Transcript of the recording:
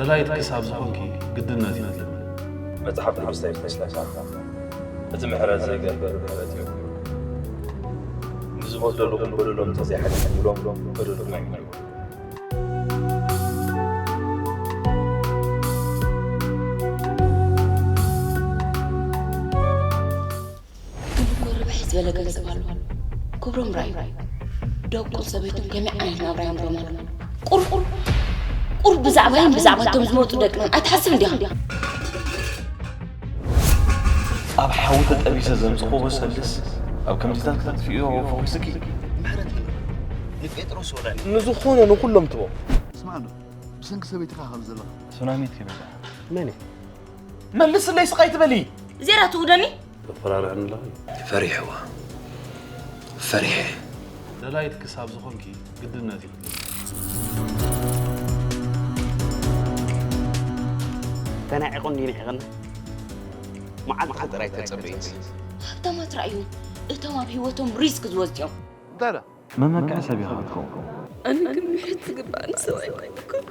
ዳዊት ክሳብ ዝኾንኪ ግድነት እዩ። መጽሓፍ ቅዱስ እንታይ ይመስለካ? እቲ ምሕረት ዘይገብር ምሕረት እዩ። ንዝጎደሉኹም ጎደሎም እንተዘይሓሊኹም፣ ጎደልኩም ኣይምለስን። ግን እኮ ርብሕ ዝበለ ገንዘብ ኣሎ። ክብሮም ራእዩ ደቁን ሰበይቱን ከመይ ዓይነት ናብራ እዮም ሮማን? ቁር ቁር ቁር ብዛዕባይን ብዛዕባ እቶም ዝመጡ ደቅናን ኣይትሓስብ እንዲኻ? ኣብ ሓዊ ተጠቢሰ ዘምጽኽዎ ሰልስ ኣብ ከምዚታት ክትጥፍእዮ ፈኺስኪ? ምሕረት ይግበር ንጴጥሮስ ወዳኒ። ንዝኾነ ንኹሎም ትቦ። ስማዕ እንዶ ብሰንኪ ሰበይትኻ ከም ዘለኻ ሱናሚት ከመይ ደኣ? መን እያ? መልስለይ ስቕ ኣይትበሊ። ዜራ ትውደኒ? ተፈራርሕኒ ኣለኺ? ፈሪሕዋ ፈሪሐ ደላይት ክሳብ ዝኾንኪ ግድነት እዩ። ተናዒቑ እንዲ ንዒቕና መዓልቲ ጥራይ ተጸበይት። ሃብታማት ራእዩ እቶም ኣብ ህይወቶም ሪስክ ዝወስድ እዮም። እንታይ ደኣ መመክዒ ሰብ ኢኻ ትኸውን። ኣነ ግን ምሕረት ዝግባእኒ ሰብ ኣይኮንኩን።